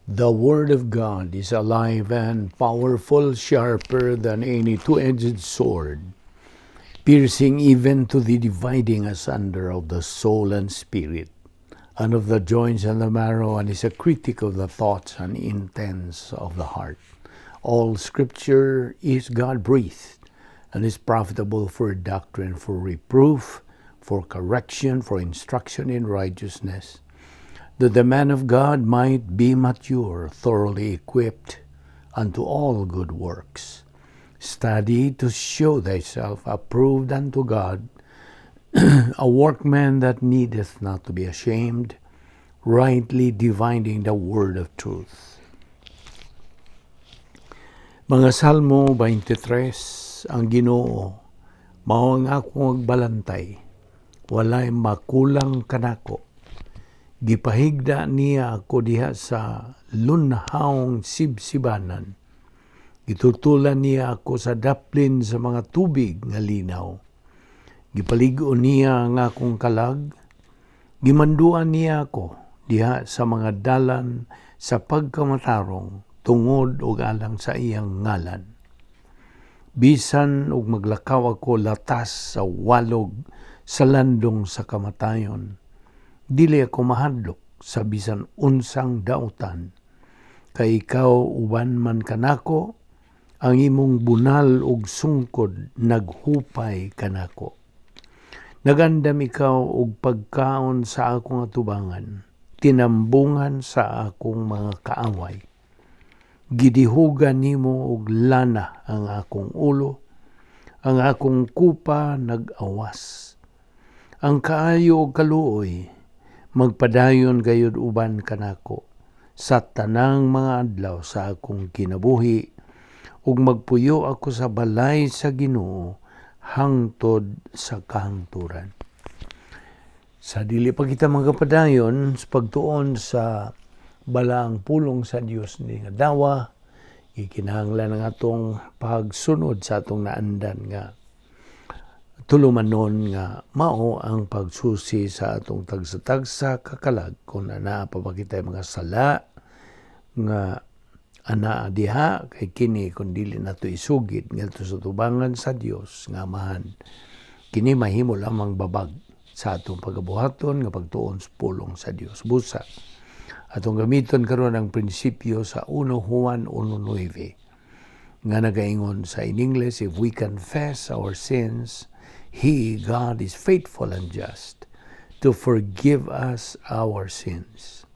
The Word of God is alive and powerful, sharper than any two-edged sword, piercing even to the dividing asunder of the soul and spirit, and of the joints and the marrow, and is a critic of the thoughts and intents of the heart. All Scripture is God-breathed, and is profitable for doctrine, for reproof, for correction, for instruction in righteousness, that the man of God might be mature, thoroughly equipped unto all good works. Study to show thyself approved unto God, a workman that needeth not to be ashamed, rightly dividing the word of truth. Mga Salmo 23. Ang Ginoo mao ang akong agbalantay, walay makulang kanako. Gipahigda niya ako diha sa lunhawng sibsibanan. Gitultulan niya ako sa daplin sa mga tubig nga linaw. Gipalig-on niya ang akong kalag. Gimanduan niya ako diha sa mga dalan sa pagkamatarong tungod og alang sa iyang ngalan. Bisan og maglakaw ako latas sa walog sa landong sa kamatayon, dili ako mahadlok sa bisan unsang dautan. Kay ikaw uban man kanako, ang imong bunal ug sungkod naghupay kanako. Nagandam ikaw og pagkaon sa akong atubangan, tinambungan sa akong mga kaaway. Gidihugan nimo og lana ang akong ulo, ang akong kupa nag-awas. Ang kaayo og kaluoy magpadayon gayud uban kanako sa tanang mga adlaw sa akong kinabuhi, ug magpuyo ako sa balay sa Ginoo hangtod sa kahangturan. Sa dili pa kita magapadayon sa pagtuon sa balaang pulong sa Dios ni nga dawa, ikinahanglan ang atong pagsunod sa atong naandan nga tulumanon nga mao ang pagsusi sa atong tagsa-tagsa kakalag kung naa pa ba kitay mga sala nga anaa diha, kay kini kung dili nato isugid ngadto sa tubangan sa Dios nga Amahan, kini mahimo lamang babag sa atong pagabuhaton nga pagtuon sa pulong sa Dios. Busa atong gamiton karon ang prinsipyo sa 1 Juan 1:9 nga nagaingon sa in English, "If we confess our sins, He, God, is faithful and just to forgive us our sins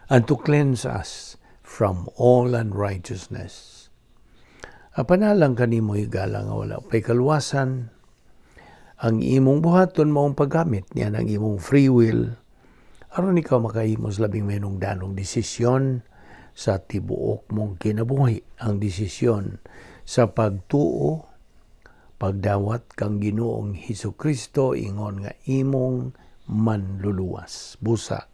and to cleanse us from all unrighteousness." Apanalang kanimo, higala, nga wala pay kaluwasan, ang imong buhaton maong paggamit niya ng imong free will aron ikaw makahimo sa labing mahinungdanong desisyon sa tibuok mong kinabuhi, ang desisyon sa pagtuo, pagdawat kang Ginoong Hesus Kristo ingon nga imong manluluwas. Busa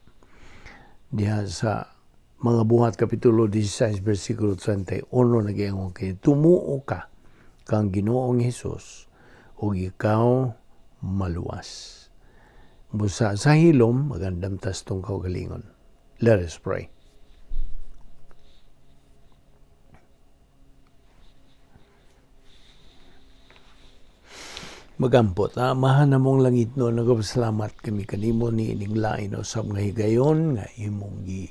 diha sa Mga Buhat kapitulo 16 bersikulo 31 nagaingon kay tumuo ka kang Ginoong Hesus ug ikaw maluwas. Busa sa hilom, magandam tas tong kaugalingon. Let us pray. Magampot, Amahan namong langit no, nagpasalamat kami kanimo ni ining lain usab nga higayon nga imong gi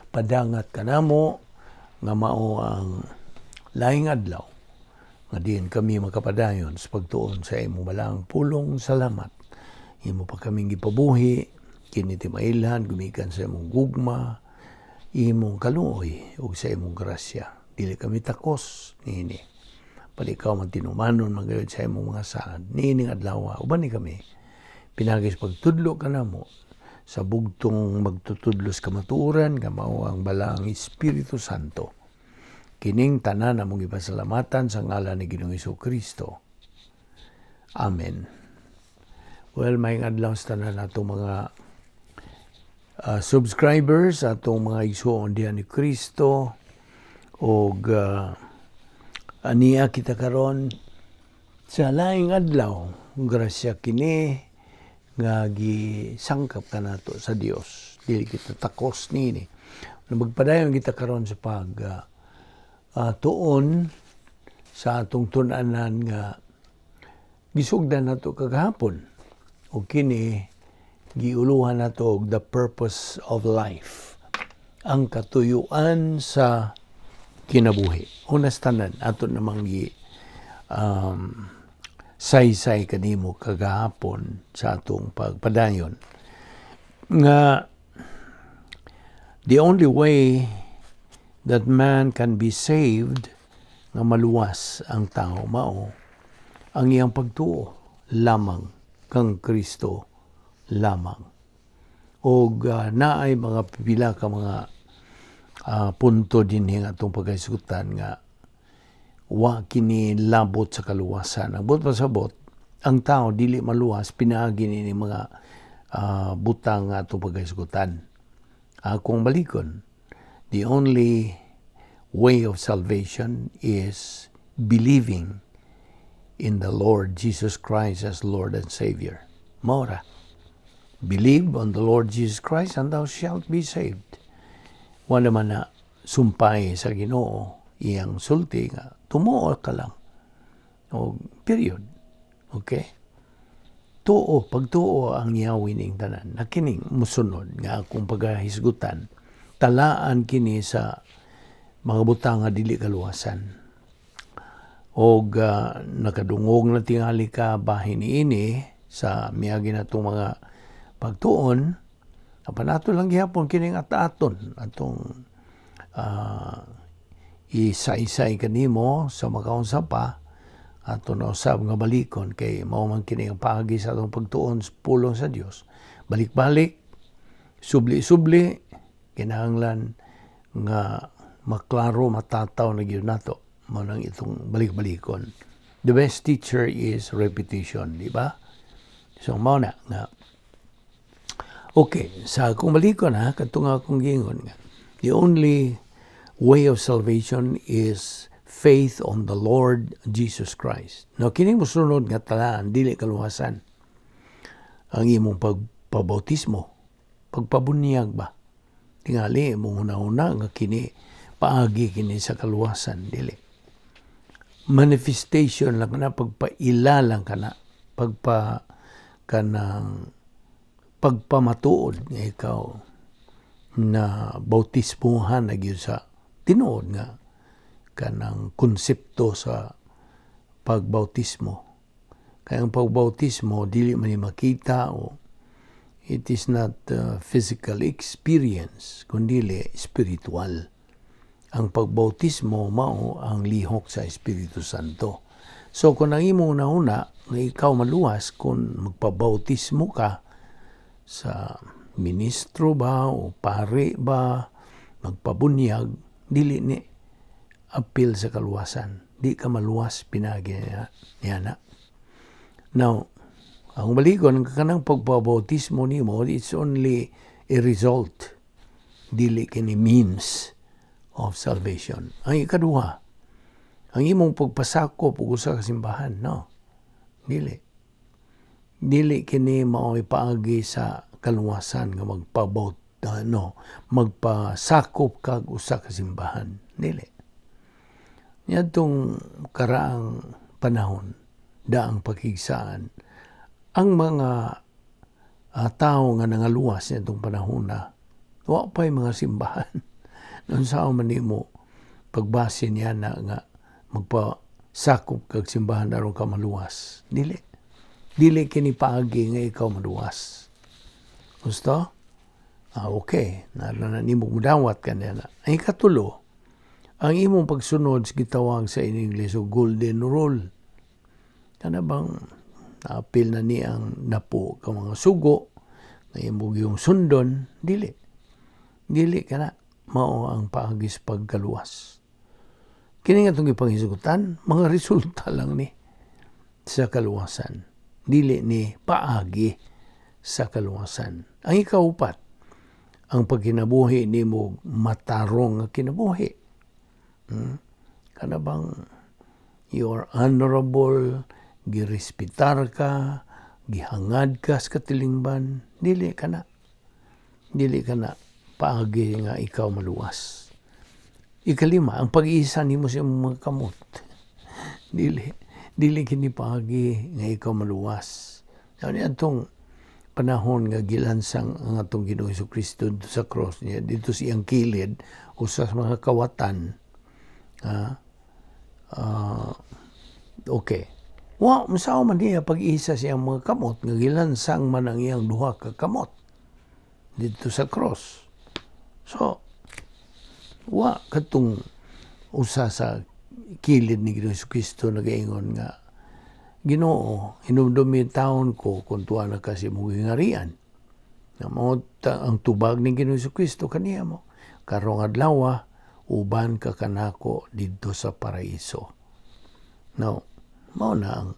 padangat kanamo nga mao ang laing adlaw nga diin kami makapadayon sa pagtuon sa imong balaang pulong. Salamat, imo pa kaming gipabuhi kini timailhan gumikan sa imong gugma, imong kaluoy ug sa imong grasya. Dili kami takos niini. Palikaw man tinumanon magayod sa imong mga saad. Niining adlaw, uban ni kami pinagis pagtudlo kanamo sa bugtong magtutudlo sa kamatuoran nga mao ang balaang Espiritu Santo. Kining tanan among gipasalamatan sa ngalan ni Ginoong Kristo. Amen. Well, may adlaw sa tanan atong mga subscribers, atong mga igsuon diha ni Kristo, og aniya kita karon sa laing adlaw. Grasya kini nga gisangkap kanato sa Dios. Dili kita takos niini. Na magpadayon kita karon sa pag tuon sa atong tun-anan nga gisugdan nato kagahapon. O kini giuluhan nato og the purpose of life, ang katuyuan sa kinabuhi. Unas tanan, ato namang gi saysay kanimo kagahapon sa atong pagpadayon nga the only way that man can be saved, nga maluwas ang tao, mao ang iyang pagtuo lamang kang Kristo lamang. Og naay mga pipila ka mga punto dinhi nga atong pagkahisgutan nga wa kini labot sa kaluwasan. Ang buot pasabot, ang tao dili maluwas pinaagi ni mga butang nga atong pagkahisgutan. Akong balikon, the only way of salvation is believing in the Lord Jesus Christ as Lord and Savior. Mao ra. Believe on the Lord Jesus Christ and thou shalt be saved. Wala man na sumpay sa Ginoo, iyang sulti nga tumuo ka lang. O period. Okay? Tuo, pagtuo ang yawi ning tanan. Na kining musunod nga akong pagahisgutan, talaan kini sa mga butang nga dili kaluwasan. Og nakadungog na tingali ka bahin niini sa miagi natong mga pagtuon, apan ato lang gihapon kining at-aton atong isaysay kanimo sa makaunsa pa ato na usab nga balikon kay mao man kini ang paagi sa atong pagtuon sa pulong sa Dios. Balik-balik, subli-subli, kinahanglan nga maklaro, matataw na gyud nato. Mao nang itong balik-balikon. The best teacher is repetition, di ba? So mao na nga. Okay, sa akong balikon ha, katong akong giingon nga, the only way of salvation is faith on the Lord Jesus Christ. Now, kini mosunod nga talaan, dili kaluwasan. Ang imong pagpabautismo, pagpabunyag ba? Tingali, imong huna-huna nga kini, paagi kini sa kaluwasan, dili. Manifestation lang na, pagpaila lang kana, pagpa kanang pagpamatuod nga ikaw na bautismuhan na gyud sa tinuod nga kanang konsepto sa pagbautismo. Kaya ang pagbautismo dili man ni makita o it is not physical experience kundi spiritual. Ang pagbautismo mao ang lihok sa Espiritu Santo. So kung ang imong una nga ikaw maluwas kung magpabautismo ka sa ministro ba o pare ba, magpabunyag, dili ni apil sa kaluwasan. Di ka maluwas pinaagi niya na. Now, ang balikon, ang kanang pagpabautismo nimo, it's only a result. Dili kini means of salvation. Ang ikaduha, ang imong pagpasakop og usa ka simbahan, no. Dili. Dili kini mao'y paagi sa kaluwasan nga magpabaut no, magpasakop kag usa ka simbahan. Dili. Niadtong karaang panahon, daang pakigsaan, ang mga tao nga nangaluwas niadtong panahon na wa pa'y mga simbahan. Unsaon man nimo pagbase niya na nga magpasakop kag simbahan aron ka maluwas? Dili. Dili kini paagi nga ikaw maluwas. Gusto? Ah, okay. Naa na nimo mudawat ka niya na. Ang ikatulo, ang imong pagsunod sa gitawag sa in English o golden rule. Kana bang naapil na ni ang napo ka mga sugo na imong yung sundon, dili. Dili kana mao ang paagi sa pagkaluwas. Kini nga itong ipanghisgutan, mga resulta lang ni sa kaluwasan. Dili ni paagi sa kaluwasan. Ang ikaupat, ang pagkinabuhi nimo matarong nga kinabuhi. Kana bang you are honorable, girespetar ka, gihangad ka sa katilingban, dili ka na. Dili ka na paagi nga ikaw maluwas. Ikalima, ang pag-isa nimo sa imong mga kamot. Dili kini paagi nga ikaw maluwas. Yan atong panahon nga gilansang ang atong Ginoong Kristo sa cross niya dito sa iyang kilid o sa mga kawatan. Okay. Wa masaw man niya pag-isa sa iyang mga kamot nga gilansang man ang iyang duha ka kamot dito sa cross. So, wa katong usa sa kilid ni Ginoong Kristo nagaingon nga, "Ginoo, hinumdumi taon ko kung tuwa na kasi mong gingarian." Nga mao ang tubag ni Ginoong Kristo kaniya mo, "Karong adlaw uban ka kanako didto sa paraiso." Now, mao na ang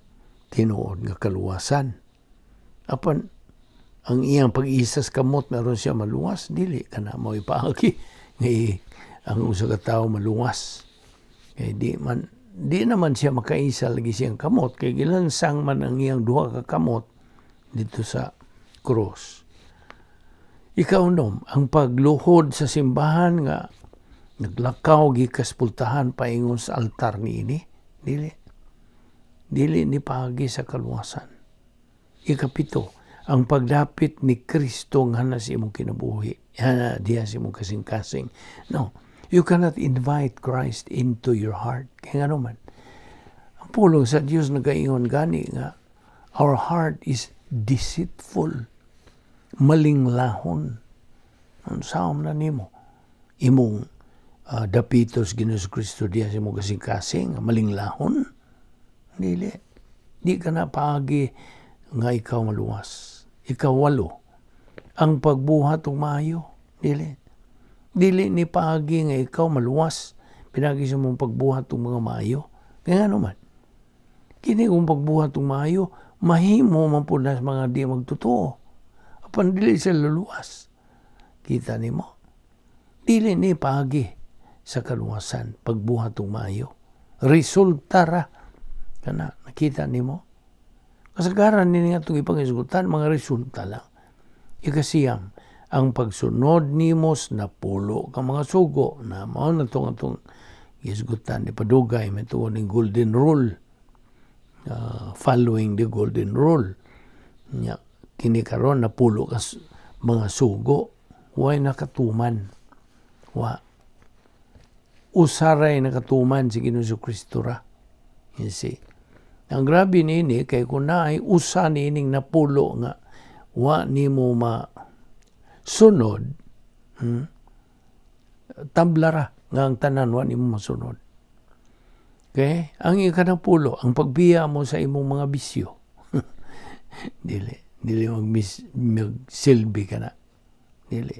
tinuod nga kaluwasan. Apan ang iyang pag-isas kamot meron siya maluwas, dili kana mao ipaagi nga ang usa ka tawo maluwas. Kay di naman siya makaisa lagi siyang kamot kay gilansang man ang iyang duha ka kamot dito sa cross. Ikaunom, ang pagluhod sa simbahan nga naglakaw gikas pultahan paingon sa altar niini, dili. Dili ni paagi sa kaluwasan. Ikapito, ang pagdapit ni Kristo nga na sa imong kinabuhi, hana diha sa imong kasing-kasing. No, you cannot invite Christ into your heart. Kaya nga naman, ang pulong sa Dios nagaingon gani nga our heart is deceitful, malinglahon. Unsaon na nimo imong dapitos Ginoong Kristo diha sa imong kasing-kasing, malinglahon? Dili. Di ka na paagi nga ikaw maluwas. Ikawalo, ang pagbuhat og maayo. Dili. Dili ni paagi nga ikaw maluwas pinagi sa mong pagbuhat og mga maayo. Kaya nga naman, kini kung pagbuhat og maayo, mahimo man pud na sa mga di magtotoo. Apan dili sila luluwas. Kita nimo? Dili ni paagi sa kaluwasan pagbuhat og maayo. Resulta ra kana, nakita nimo? Kasagaran ni nga itong ipangisugutan, mga resulta lang. Ikasiyam, ang pagsunod nimo sa napulo ka mga sugo na mao na itong atong gisgutan ni padugay may tuon ning golden rule, following the golden rule nya. Kini karon napulo ka mga sugo, way nakatuman, wa usaray nakatuman, si Ginoong Kristo ra. You see, ang grabe niini kay kung naay usa niining napulo nga wa nimo ma sunod, tabla ra nga ang tanan wa nimo masunod. Okay? Ang ikanapulo, ang pagbiya mo sa imong mga bisyo. Dili magsilbi ka na. Dili.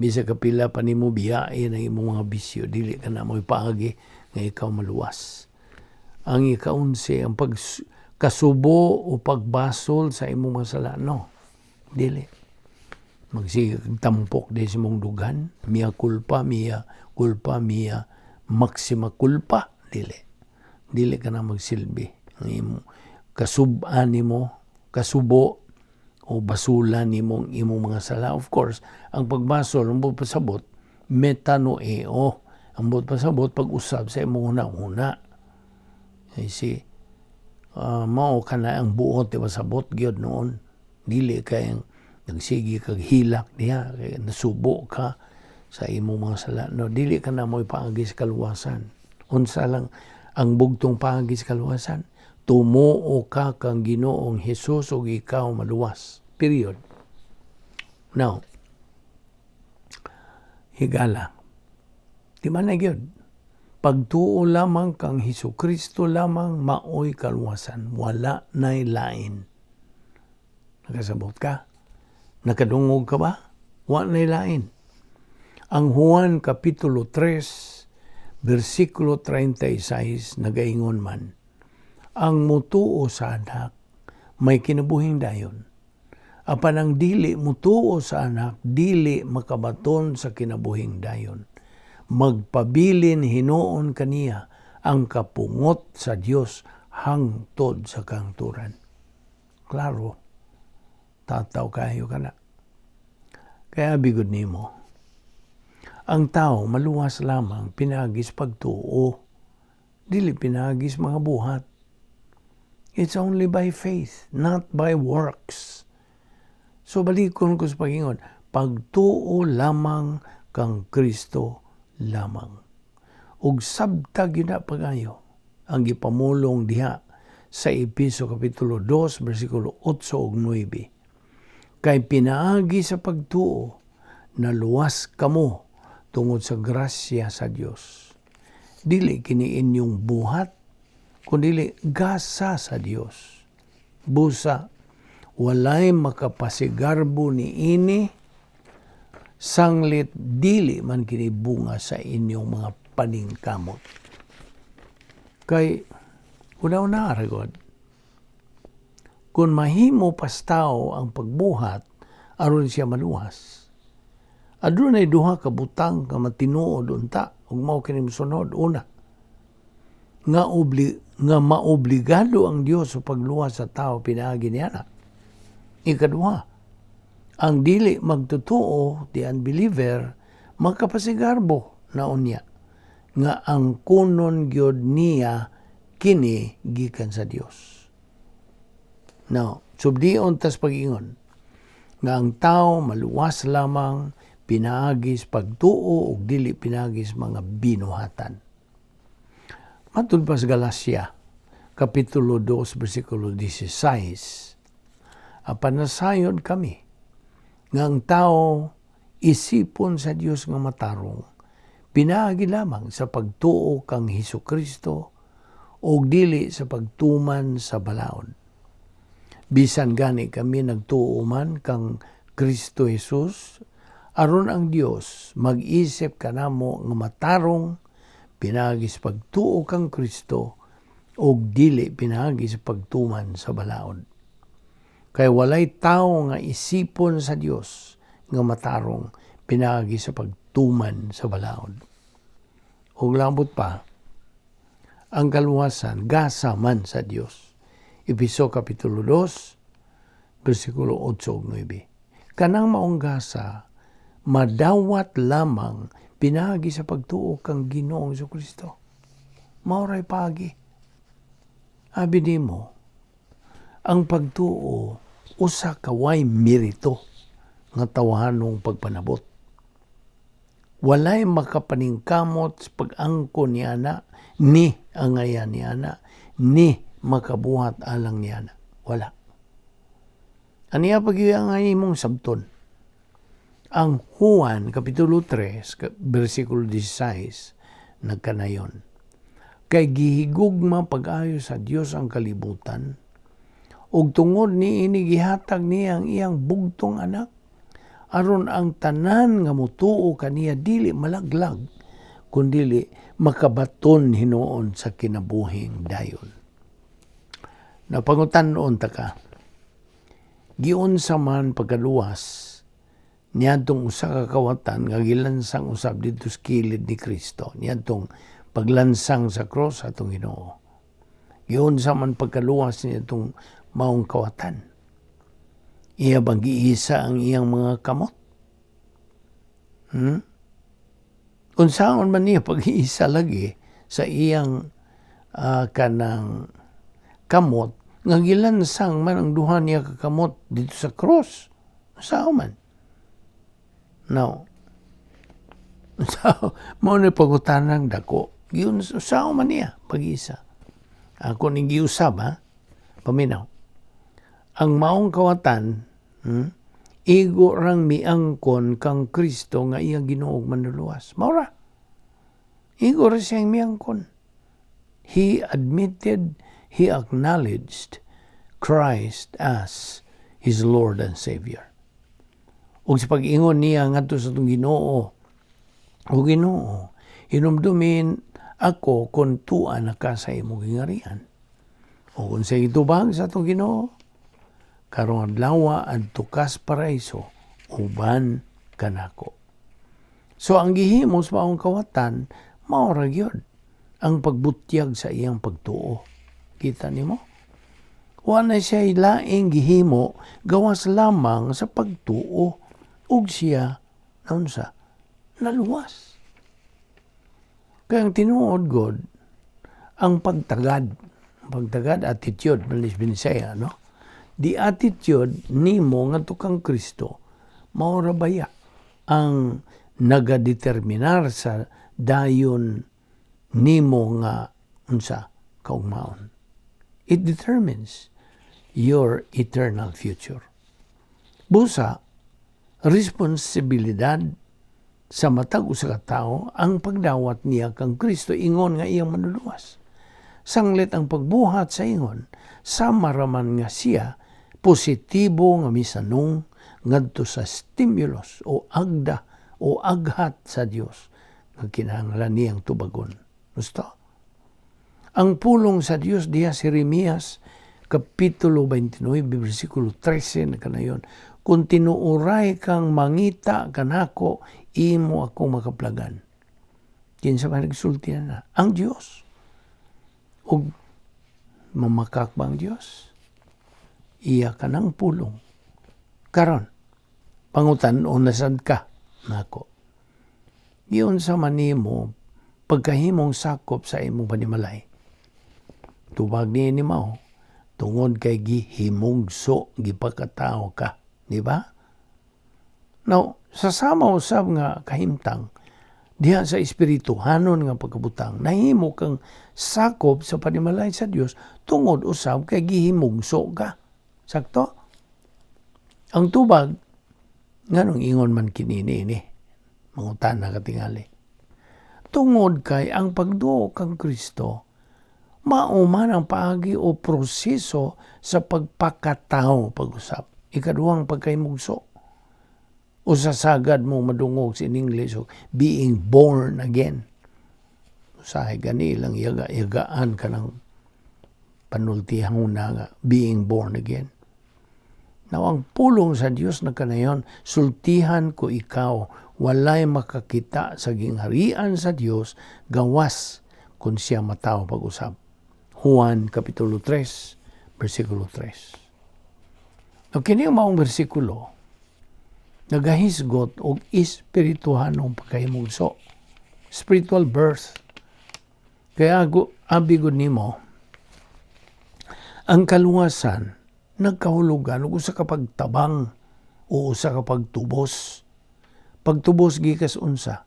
Bisa kapila pa nimo biyain ang imong mga bisyo, dili ka na mo ipaagi nga ikaw maluwas. Ang ikaunse, ang pag kasubo o pagbasol sa imong mga sala. No. Dili. Magsige kag tampok di sa imong dughan, mea culpa, mea culpa, mea maxima culpa. Dili. Dili ka na magsilbi. Ang imong kasub-an nimo, kasubo o basula nimong imong mga sala. Of course, ang pagbasol, ang buot pasabot, metanoeo. Ang buot pasabot, pag-usab sa imong huna-huna. You see, mao ka na ang buot, di ba, sabot gyud noon. Dili kay nagsige kag hilak diha, kay nasubo ka sa imong mga sala. No, dili ka na mo ipaagi sa kaluwasan. Unsa lang ang bugtong paagi sa kaluwasan? Tumuo ka kang Ginoong Hesus ug ikaw maluwas. Period. Now, higala. Di man na gyud. Pagtuo lamang kang Hesus Kristo lamang maoy kaluwasan. Wala na'y lain. Nakasabot ka? Nakadungog ka ba? Wa na'y lain. Ang Juan Kapitulo 3, versikulo 36 nagaingon man, "Ang mutuo sa Anak may kinabuhing dayon. Apan ang dili mutuo sa Anak, dili makabaton sa kinabuhing dayon. Magpabilin hinuon kaniya ang kapungot sa Dios hangtod sa kahangturan." Klaro, tataw kayo ka na. Kaya bigod nimo. Ang tao maluwas lamang pinaagi sa pagtuo, dili pinaagi sa mga buhat. It's only by faith, not by works. So balikon ko sa pag-ingon, pagtuo lamang kang Kristo lamang. Ug sabta gyud na pag-ayo ang gipamulong diha sa Epeso kapitulo 2 bersikulo 8 ug 9. Kay pinaagi sa pagtuo naluwas kamo tungod sa grasya sa Dios. Dili kini inyong buhat, kundili gasa sa Dios. Busa walay makapasigarbo ni ini, sanglit dili man kini bunga sa inyong mga paningkamot. Kay una-una ra god, kung mahimo pas tao ang pagbuhat aron siya maluwas, adunay duha ka butang nga matinuod unta ug mao kini mosunod. Una, nga maobligado ang Dios sa pagluwas sa tao pinaagi niana. Ikaduha, ang dili magtotoo, the unbeliever, makapasigarbo na unya nga ang kunon gyud niya kini gikan sa Dios. Now, subdion tas pag-ingon nga ang tao maluwas lamang pinaagi sa pagtuo ug dili pinaagi sa mga binuhatan. Matud pa sa Galacia, Kapitulo 2, versikulo 16, apan nasayod kami nga ang tao isipon sa Dios nga matarong pinaagi lamang sa pagtuo kang Hesus Kristo ug dili sa pagtuman sa balaod. Bisan gani kami nagtuo man kang Kristo Jesus aron ang Dios mag-isip kanamo nga matarong pinaagi sa pagtuo kang Kristo ug dili pinaagi sa pagtuman sa balaod. Kay walay tao nga isipon sa Dios nga matarong pinaagi sa pagtuman sa balaod. Ug labot pa, ang kaluwasan gasa man sa Dios. Epeso Kapitulo 2, versikulo 8 ug 9. Kanang maong gasa madawat lamang pinaagi sa pagtuo kang Ginoong Kristo. Mao ray paagi. Abi nimo, ang pagtuo usa ka way merito nga tawhanong pagpanabot. Walay makapaningkamot sa pag-angkon ni ana, ni angayan ni ana, ni makabuhat alang ni ana. Wala. Aniya pag ang imong sabton? Ang Juan, Kapitulo 3, versikulo 16, nagkanayon. Kay gihigugma pag-ayo sa Dios ang kalibutan, ug tungod ni ini gihatag niya ang iyang bugtong anak, aron ang tanan nga mutuo kaniya dili malaglag, kundili makabaton hinuon sa kinabuhing dayon. Napangutan-on ta ka, giunsa man pagkaluwas niadtong usa ka kawatan nga gilansang usab didto sa kilid ni Kristo niadtong paglansang sa cross atong Ginoo? Giunsa man pagkaluwas niadtong maong kawatan? Iya bang giisa ang iyang mga kamot? Unsaon man niya pag-iisa lagi sa iyang kanang kamot nga gilansang man ang duha niya ka kamot didto sa cross? Unsaon man? Now, so, mao ni pangutanang dako. Giunsaon man niya pag-isa? Ako ning giusab ha. Paminaw. Ang maong kawatan, igo rang miangkon kang Kristo nga iyang Ginoo ug Manluluwas. Mao ra. Igo ra siyang miangkon. He admitted, he acknowledged Christ as his Lord and Savior. Ug sa pag-ingon niya ngadto sa atong Ginoo, "O Ginoo, hinumdumin ako kung tua na ka sa imong gingharian." O kung sa itubag sa atong Ginoo, "Karong adlaw adto kas paraiso, uban kanako." So ang gihimo sa maong kawatan, mao ra gyud ang pagbutyag sa iyang pagtuo. Kita nimo? Wa na siya laing gihimo gawas lamang sa pagtuo ug siya naunsa? Naluwas. Kaya ang tinuod god, ang pagtagad, attitude, malis Binisaya, no? The attitude nimo ngadto kang Kristo, mao ra baya ang nagadeterminar sa dayon nimo nga unsa kaugmaon. It determines your eternal future. Busa, responsibilidad sa matag usa ka tawo ang pagdawat niya kang Kristo ingon nga iyang manluluwas. Sanglit ang pagbuhat sa ingon, sama raman nga siya positibo nga misanong ngadto sa stimulus o agda o aghat sa Dios nga kinahanglan niyang tubagon. Gusto? Ang pulong sa Dios diha si Jeremias Kapitulo 29, versikulo 13 na kanayon, "Kung tinuoray kang mangita kanako, imo akong makaplagan." Kinsa man nagsulti na? Ang Dios. Ug mamakak ba ang Dios? Iya ka ng pulong. Karon, pangutan-on na sad ka nako. Giunsa man nimo pagkahimong sakop sa imong panimalay? Tubag ni mao tungod kay gihimugso, gipakatao ka, di ba? Now, sa sama usab nga kahimtang, diha sa espirituhanon nga pagkabutang, nahimo kang sakop sa panimalay sa Dios tungod usab kay gihimugso ka. Sakto? Ang tubag, nganong ingon man kini ni? Mangutana ka tingali. Tungod kay ang pagduo kang Kristo, mao man ang paagi o proseso sa pagpakatao pag-usap. Ikaduhang pagkahimugso. O sa sagad mo madungog sa in English, o being born again. Usahay gani lang yaga-yagaan ka ng panultihang na nga being born again. Now, ang pulong sa Dios na kanayon, "Sultihan ko ikaw, walay makakita sa gingharian sa Dios, gawas kung siya matawo pag-usab." Juan Kapitulo 3, versikulo 3. Now, kini ang maong bersikulo, nagahisgot og espirituhanong pagkahimugso. Spiritual birth. Kaya abi gud nimo, ang kaluwasan nagkahulugan og usa ka pagtabang o usa ka pagtubos. Pagtubos gikas unsa?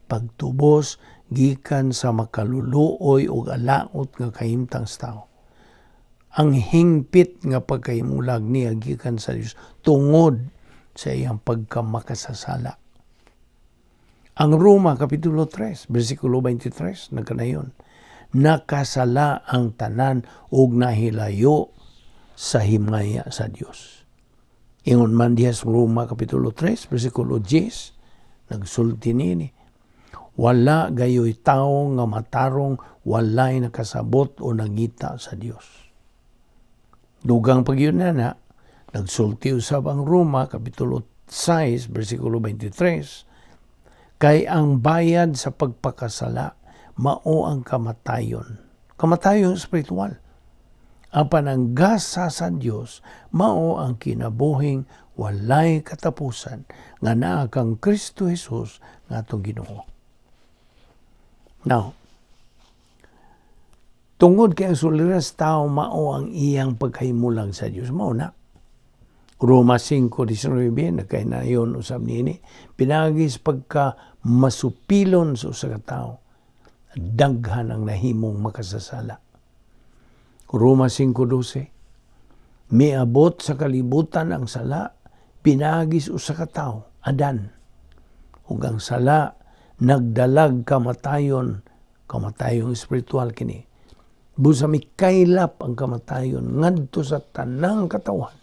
Pagtubos gikan sa makaluluoy ug alaot nga kahimtang sa tao. Ang hingpit nga pagkahimulag niya gikan sa Dios tungod sa iyang pagkamakasasala. Ang Roma Kapitulo 3, versikulo 23, nagkanayon, "Nakasala ang tanan ug nahilayo sa himaya sa Dios." Ingon man diha sa Roma Kapitulo 3, versikulo 10, nagsulti nini, "Wala gayoy tao nga matarong, walay nakasabot o nangita sa Dios." Dugang pagyud na nagsulti usab ang Roma Kapitulo 6, versikulo 23, "Kay ang bayad sa pagpakasala mao ang kamatayon." Kamatayon spiritual. "Apan ang gasa sa Dios mao ang kinabuhing walay katapusan nga naa kang Kristo Jesus nga atong Ginoo." Now, tungod kay ang suliran sa tao mao ang iyang pagkahimulag sa Dios, mao na. Roma 5:19, nagkahinayon usab niini, pinaagi sa pagka masupilon sa usa ka tawo, daghan ang nahimong makasasala. Roma 5:12, miabot sa kalibutan ang sala, pinaagi sa usa ka tawo, Adan. Ug ang sala nagdalag kamatayon, kamatayong espiritual kini. Busa mikaylap ang kamatayon ngadto sa tanang katawhan.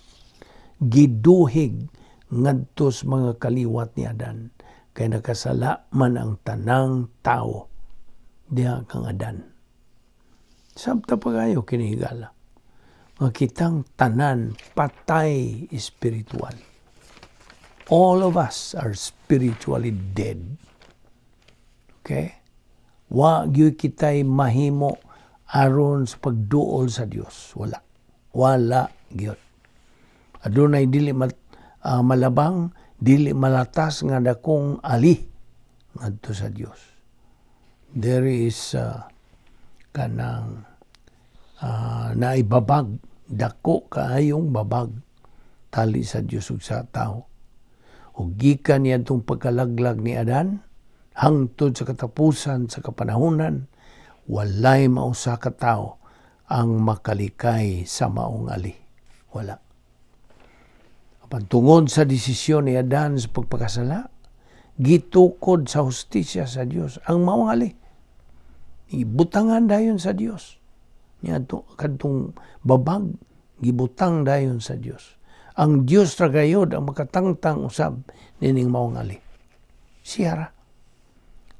Giduhig ngadto sa mga kaliwat ni Adan kay nakasala man ang tanang tao diha kang Adan. Sabta pa kayo kini higala nga kitang tanan patay espiritual. All of us are spiritually dead. Okay? Wa gyud kitay mahimo aron sa pagduol sa Dios. Wala. Wala gyud. Adunay dili malabang, dili malatas nga dakong ali ngadto sa Dios. There is kanang naibabag, dako kaayong babag tali sa Dios ug sa tao. Ug gikan niadtong pagkalaglag ni Adan hangtod sa katapusan sa kapanahunan, walay mausa ka tawo ang makalikay sa maong ali. Wala. Apan tungod sa desisyon ni Adan sa pagpakasala, gitukod sa hustisya sa Dios ang maong ali. Ibutangan dayon sa Dios. Niadto kadtong babag, gibutang dayon sa Dios. Ang Dios ra gayod ang makatangtang usab nining maong ali. Siya ra.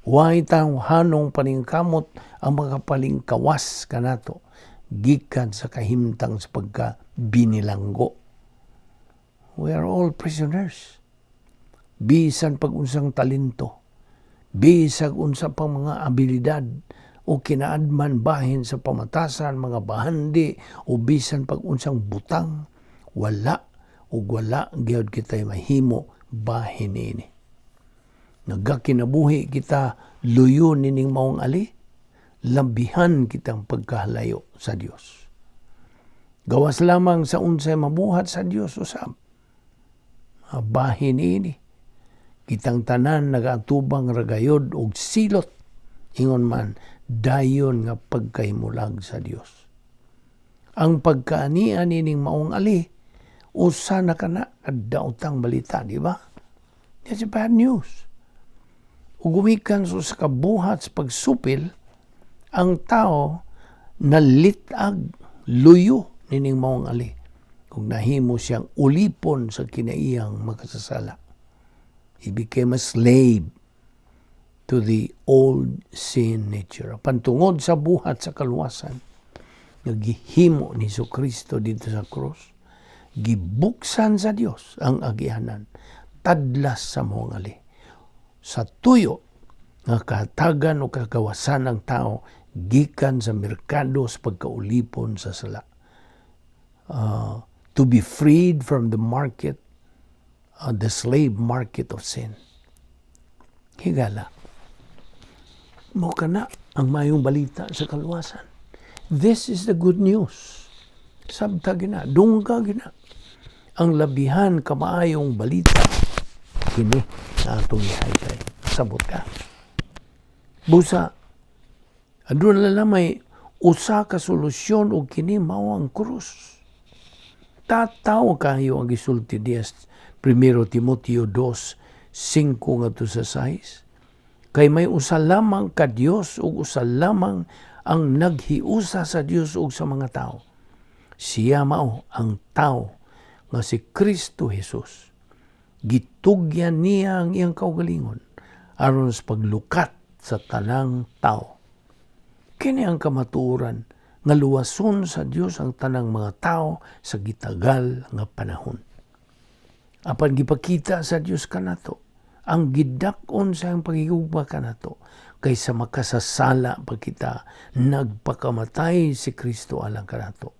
Way tawhanong paningkamot ang makapalingkawas kanato gikan sa kahimtang sa pagka binilanggo. We are all prisoners. Bisan pag unsang talento, bisag unsa pang mga abilidad o kinaadman bahin sa pamatasan, mga bahandi, o bisan pag unsang butang, wala ug wala gyud kitay mahimo bahin niini. Nagakinabuhi kita luyo nining maong ali, labihan kitang pagkahalayo sa Dios. Gawas lamang sa unsay mabuhat sa Dios usab. Bahin niini. Kitang tanan nagaatubang ragayod og silot, ingon man dayon nga pagkahimulag sa Dios. Ang pagkaanian nining maong ali, usa na kana kadaotang balita, di ba? That's bad news. Ug gumikan sa kabuhat sa pagsupil, ang tao nalitag luyo nining maong ali kung nahimo siyang ulipon sa kinaiyang makasasala. He became a slave to the old sin nature. Pantungod sa buhat sa kaluwasan nga gihimo ni Kristo dito sa cross, gibuksan sa Dios ang agianan tadlas sa maong ali sa tuyo nga kahatagan o kagawasan ng tao gikan sa merkado sa pagkaulipon sa sala. To be freed from the market, the slave market of sin. Higala. Mao kana ang mayong balita sa kaluwasan. This is the good news. Sabta gina, dungga gina. Ang labihan kamaayong balita kini na atong ihaysay. Sabot ka. Busa, aduna na may usa ka solusyon og kini mao ang krus. Tataw kayo ang gisulti diya 1 Timoteo 2:5 ngadto sa 6. Kay may usa lamang ka Dios ug usa lamang ang naghiusa sa Dios ug sa mga tao. Siya mao ang tao nga si Kristo Jesus. Gitugyan niya ang iyang kaugalingon aron sa paglukat sa tanang tao. Kini ang kamatuoran nga luwason sa Dios ang tanang mga tao sa gitagal nga panahon. Apan gipakita sa Dios kanato ang gidak-on sa iyang paghigugma kanato kaysa makasasala pa kita, nagpakamatay si Kristo alang kanato.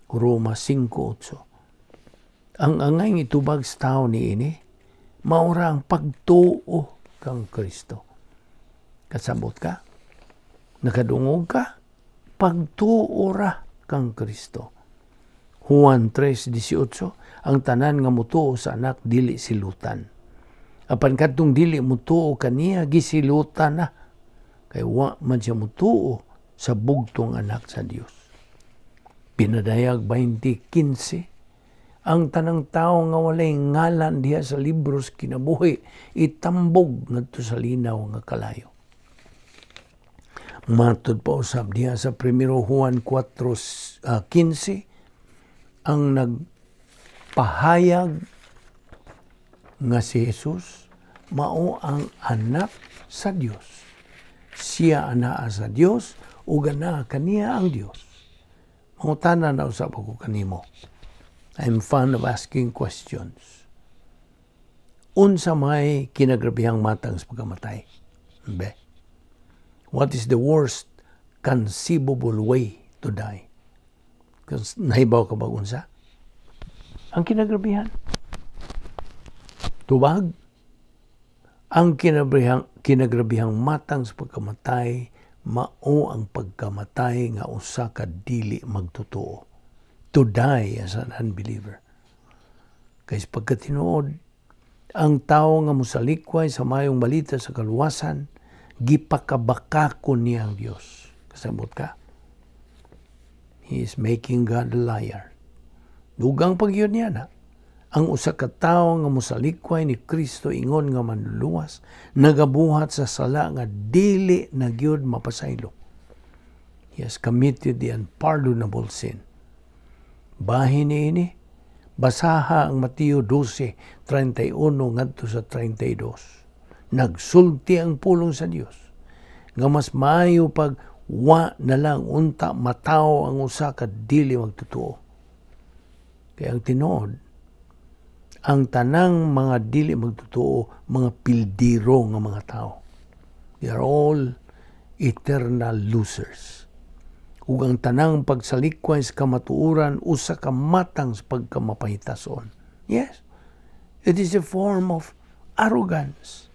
Roma 5:8. Ang angay itubag sa tao niini maura ang pagtuo kang Kristo. Kasabot ka? Nakadungog ka? Pagtuo ra kang Kristo. Juan 3:18, ang tanan nga mutuo sa Anak dili silutan. Apan kadtong dili mutuo kaniya, gisilutan na. Kay wa man siya mutuo sa bugtong Anak sa Dios. Pinadayag 20:15, ang tanang tao nga walay ngalan diha sa libro sa kinabuhi itambog ngadto sa linaw nga kalayo. Matod pa usab diha sa 1 Juan 4:15, ang nagpahayag nga si Jesus mao ang Anak sa Dios, siya anaa sa Dios ug anaa kaniya ang Dios. Mangutana na usab ako kanimo. I'm fond of asking questions. Unsa may kinagrabihang matang sa pagkamatay? Be. What is the worst conceivable way to die? Nahibaw ka ba unsa? Ang kinagrabihan. Tubag. Ang kinagrabihang matang sa pagkamatay Mao ang pagkamatay nga usa ka dili magtotoo. To die as an unbeliever. Kay sa pagkatinuod, ang tao nga mosalikway sa mayong balita sa kaluwasan, gipakabakakon niya ang Dios. Kasabot ka? He is making God a liar. Dugang pa gyud niya na. Ang usa ka tawo nga mosalikway ni Kristo ingon nga manluluwas, nagabuhat sa sala nga dili na gyud mapasaylo. He has committed the unpardonable sin. Bahin niini, basaha ang Mateo 12:31 ngadto sa 32. Nagsulti ang pulong sa Dios nga mas maayo pag wa na lang unta matawo ang usa ka dili magtotoo. Kaya ang tinuod, ang tanang mga dili magtotoo, mga pildiro nga mga tao. They are all eternal losers. Ug ang tanang pagsalikway sa kamatuoran usa ka matang sa pagkamapahitason. Yes, it is a form of arrogance.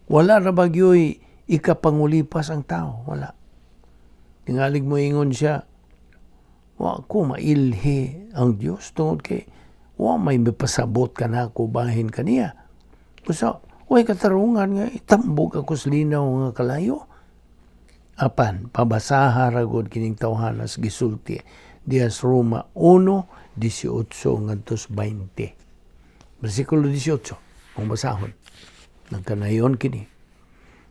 Wala ra ba gyoy ikapangulipas ang tao? Wala. Tingalig mo ingon siya, "Wa ko mailhi ang Dios tungod kay wa may mipasabot kanako bahin kaniya. Busa, way katarungan nga itambog ako sa linaw nga kalayo." Apan, pabasaha ragod kining tawhana sa gisulti diha sa Roma 1:18 ngadto sa 20. Versikulo 18, kung basahon. Nagkanayon kini.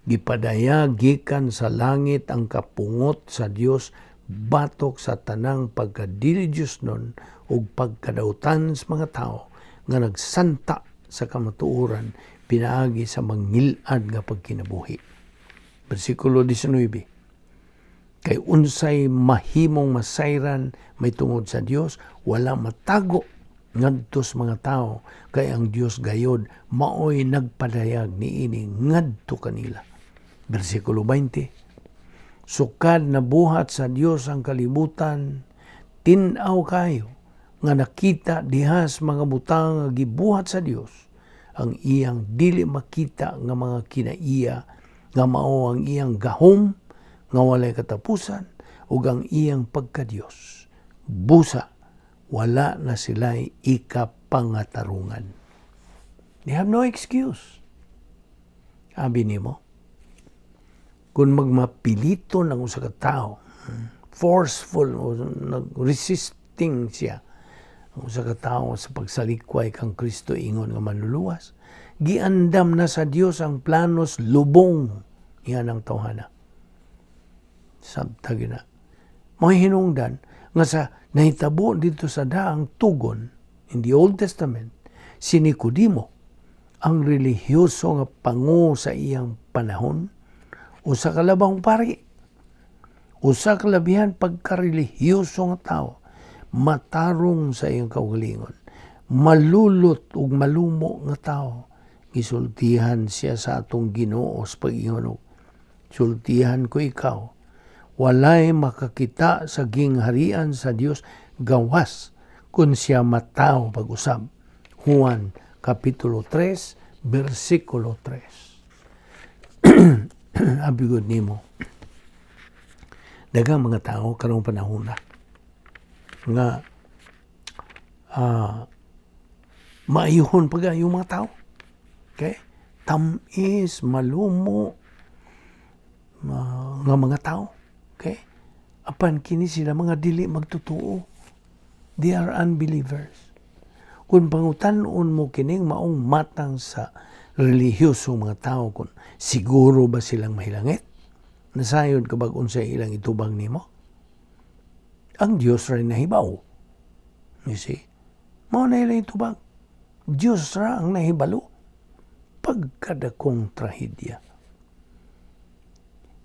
Gipadayag gikan sa langit ang kapungot sa Dios batok sa tanang pagkadili Diosnon ug pagkadawtan sa mga tao nga nagsanta sa kamatuoran pinaagi sa mangil-ad nga pagkinabuhi. Versikulo 19. Kay unsay mahimong masayran may tungod sa Dios, wala matago ngadto sa mga tao, kay ang Dios gayod maoy nagpadayag niini ngadto kanila. Versikulo 20. Sukad nabuhat sa Dios ang kalibutan, tin-aw kayo nga nakita diha sa mga butang nga gibuhat sa Dios ang iyang dili makita nga mga kinaiya, nga mao ang iyang gahom nga walay katapusan ug ang iyang pagkadiyos. Busa wala na sila'y ikapangatarungan. They have no excuse. Abi nimo, kung magmapilito ng usa ka tawo, forceful o nag-resisting siya ang usa ka tawo sa pagsalikway kang Kristo ingon nga manluluwas, giandam na sa Dios ang planos lubong niya ng tawhana. Sabta na. Mga hinungdan nga sa nahitabo dito sa daang tugon in the Old Testament, si Nicodemo, ang relihiyoso nga pango sa iyang panahon, usa ka labang pari, usa ka labihan pagkarelihiyoso nga tao, matarong sa iyang kaugalingon, malulot ug malumo nga tao, gisultihan siya sa atong Ginoo sa pag-ingon og, "Sultihan ko ikaw, walay makakita sa gingharian sa Dios gawas kung siya matawo pag-usab." Juan Kapitulo 3, versikulo 3. Abi gud nimo, daghang mga tao karong panahon na nga maayuhon pa yung mga tao. Okay? Tamis, malumo, nga mga tao. Okay? Apan kini sila mga dili magtotoo. They are unbelievers. Kung pangutan-on mo kining maong matang sa relihiyoso mga tao kung siguro ba silang mahilangit, nasayod ka bag unsay ilang itubang nimo? Ang Dios ra nahibaw. You see? Mao na ilang itubang. Dios ra ang nahibalo. Pagkadakong trahedya.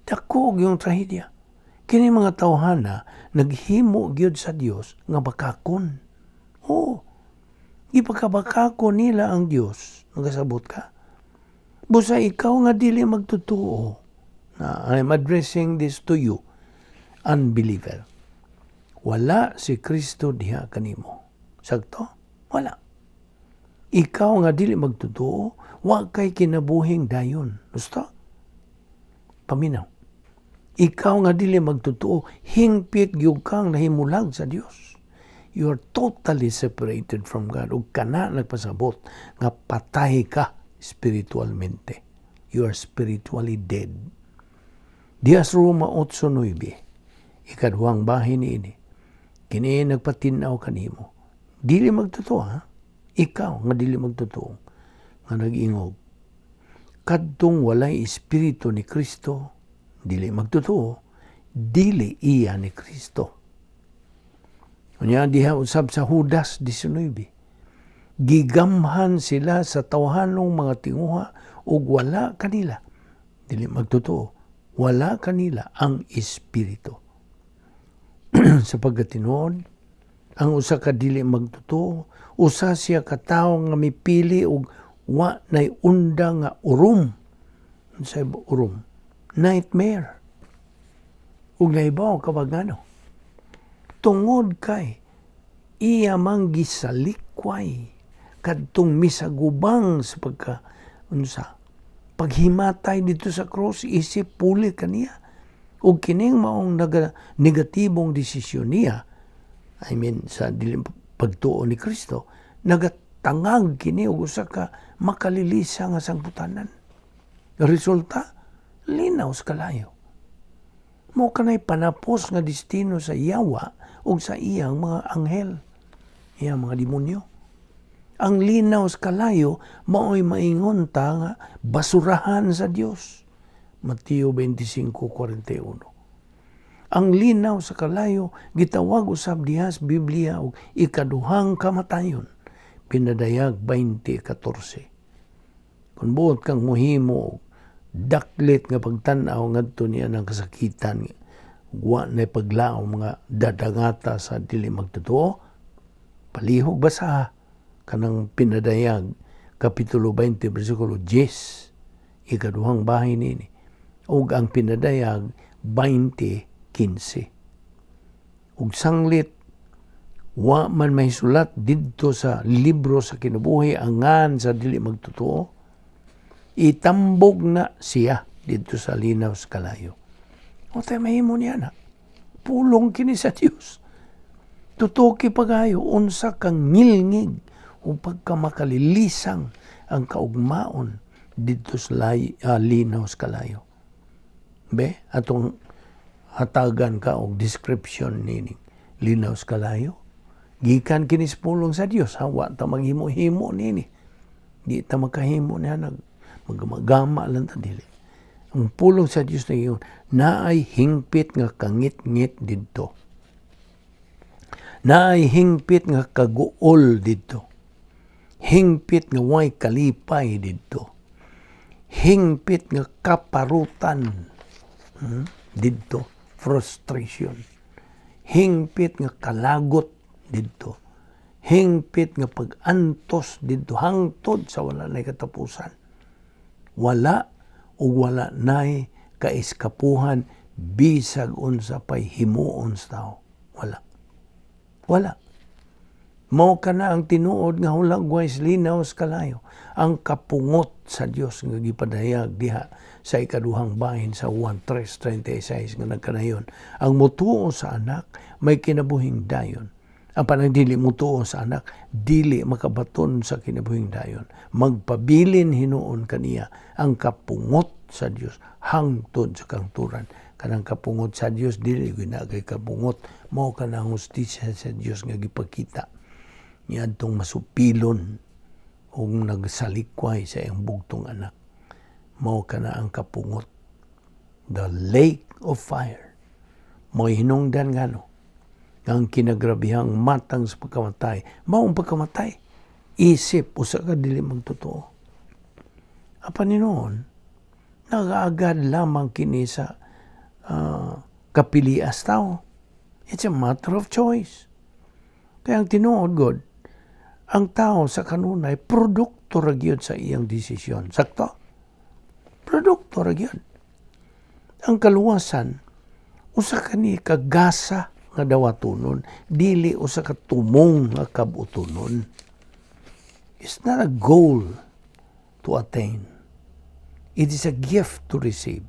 Dako yung trahedya. Kini mga tawhana naghimo gyud sa Dios nga bakakon. Oo. Gipagkabakako nila ang Dios. Nagasabot ka? Busa ikaw nga dili magtotoo. Na I'm addressing this to you, unbeliever. Wala si Kristo diha kanimo. Sakto? Wala. Ikaw nga dili magtotoo, wa kay kinabuhing dayon. Gusto? Paminaw. Ikaw nga dili magtotoo, hingpit gyud kang nahimulag sa Dios. You are totally separated from God. Ug kana nagpasabot nga patay ka spiritualmente. You are spiritually dead. Diha sa Roma 8:9, ikaduhang bahin niini, kini nagpatin-aw kanimo. Dili magtotoo, ha? Ikaw nga dili magtotoo, nga nag-ingog. Kadtong walay espiritu ni Kristo, dili magtotoo, dili iya ni Kristo. Unya diha usab sa Judas 19, gigamhan sila sa tawhanong mga tinguha ug wala kanila, dili magtotoo, wala kanila ang espiritu. Sa tinuod, ang usa ka dili magtotoo, usa siya ka tawo nga mipili og wa nay unda nga urom. Unsay urom? Nightmare. Ug nahibaw ka ba ngano? Tungod kay iya mang gisalikway kadtong misagubang sa pagka unsa paghimatay dito sa cross isip puli kaniya. Ug kining maong negatibong desisyon niya, I mean, sa dili pagtuo ni Kristo, nagatangag kini og usa ka makalilisa nga sangbutanan. Resulta, linaw sa kalayo. Mao kanay panapos nga destino sa yawa ug sa iyang mga anghel, iyang mga demonyo. Ang linaw sa kalayo mao'y maingon ta nga basurahan sa Dios. Mateo 25:41. Ang linaw sa kalayo gitawag usab diha sa Biblia og ikaduhang kamatayon. Pinadayag 20:14. Kung buot kang muhimo daklit nga pagtan-aw ngadto niya ng kasakitan, wa na paglaom mga dadangata sa dili magtotoo, palihog basa kanang Pinadayag kapitulo 20 bersikulo 10, ikaduhang bahin nini, ug ang Pinadayag 20:15. Ug sanglit wa man mahisulat didto sa libro sa kinabuhi ang ngan sa dili magtotoo, itambog na siya didto sa linaw sa kalayo. O tayo mahimo niya na. Pulong kini sa Dios. Tutoki pagayo unsa kang ngilngig o pagkamakalilisang ang kaugmaon didto sa linaw sa kalayo. Be, atong hatagan ka og description nini linaw sa kalayo. Gikan kini sa pulong sa Dios, ha, wa ta maghimo-himo nini. Di ta makahimo niya, nag magama lang ta, dili. Ang pulong sa Dios na iyon, naay hingpit nga kangit-ngit didto. Naay hingpit nga kaguol didto. Hingpit nga way kalipay didto. Hingpit nga kaparutan didto, frustration. Hingpit nga kalagot didto. Hingpit nga pag-antos didto hangtod sa wala nay katapusan. Wala ug wala nay kaiskapuhan bisag unsa pay himuon sa tao. Wala. Wala. Mao kana ang tinuod nga hulagway sa linaw sa kalayo. Ang kapungot sa Dios nga gipadayag diha sa ikaduhang bahin sa Juan 3:36 nga nagkanayon. Ang mutuo sa Anak may kinabuhing dayon. Ang panang dili mutuo sa Anak, dili makabaton sa kinabuhing dayon. Magpabilin hinuon kaniya ang kapungot sa Dios hangtod sa kangturan. Kanang kapungot sa Dios, dili gyud na kay kapungot, mao kanang hustisya sa Dios nga gipakita niadtong masupilon ug nagsalikway sa iyang bugtong Anak. Mao kana ang kapungot. The lake of fire. Mo'y hinungdan ngano ang kinagrabihang matang sa pagkamatay. Mao ang pagkamatay isip usa ka dili magtotoo. Apan hinuon, nagaagad lamang kini sa kapilias tao. It's a matter of choice. Kaya ang tinuod god, ang tao sa kanunay produkto ra gyud sa iyang desisyon. Sakto? Produkto ra gyud. Ang kaluwasan usa kani kagasa nga dawatonon, dili usa ka tumong nga kabutonon. It's not a goal to attain. It is a gift to receive.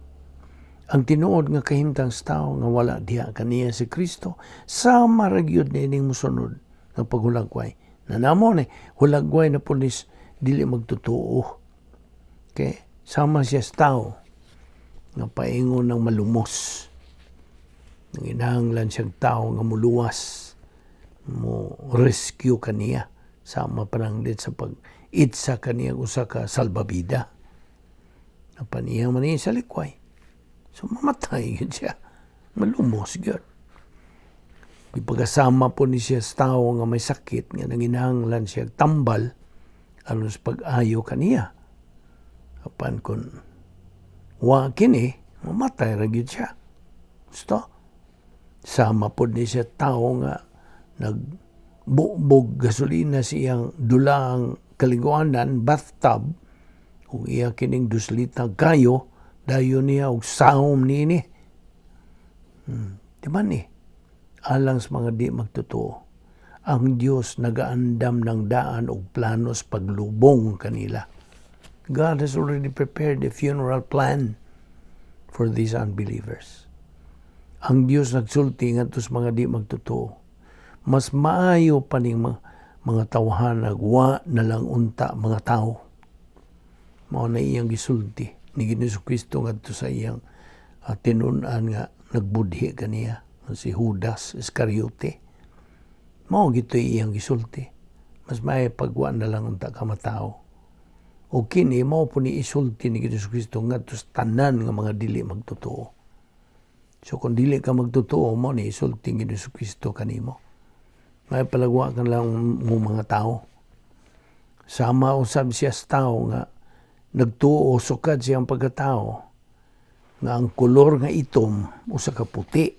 Ang tinuod nga kahimtang sa tao nga wala diha kaniya si Kristo, sama ra gyud niining mosunod nga paghulagway. Na namo ni hulagway na pulis dili magtotoo. Okay? Sama siya sa tao nga paingon ng malumos. Nanginahanglan siyang tao nga muluwas, mo rescue kaniya, sama pananglit sa pag itsa kaniya usa ka salbabida. Apan iyang man sa likway. So mamatay gyud siya. Malumos gyud. Ipagkasama po ni siya sa tao nga may sakit nga nanginahanglan siya tambal aron sa pag-ayo kaniya. Apan kung wa kini, mamatay ra gyud siya. Gusto? Sama pod ni siya tao nga nagbugbog gasolina sa iyang dulaang kaliguanan, bathtub, ug iya kining 2 lita kayo, dayon niya og sahom niini. Di ba ni? Alang sa mga di magtotoo. Ang Diyos nagaandam ng daan og planos paglubong kanila. God has already prepared a funeral plan for these unbelievers. Ang Diyos nagsulti ngadto sa mga di magtotoo. Mas maayo pa ning mga tawhan nagwa na lang unta mga tao. Mao na iyang gisulti ni Ginoong Kristo ngadto sa iyang tinun-an nga nagbudhi kaniya, si Judas Iscariote. Mao gito iyang gisulti. Mas maayo pagwa na lang unta ka matao. O kini mao po ni isulti ni Ginoong Kristo ngadto sa tanan nga mga dili magtotoo. So kung dili ka magtotoo, mo ni isulti ni Ginoong Kristo kanimo. May palagwa ka lang mo mga tao. Sama usab siya sa tao nga nagtuo sukad siyang pagkatao nga ang kolor nga itom usa ka puti.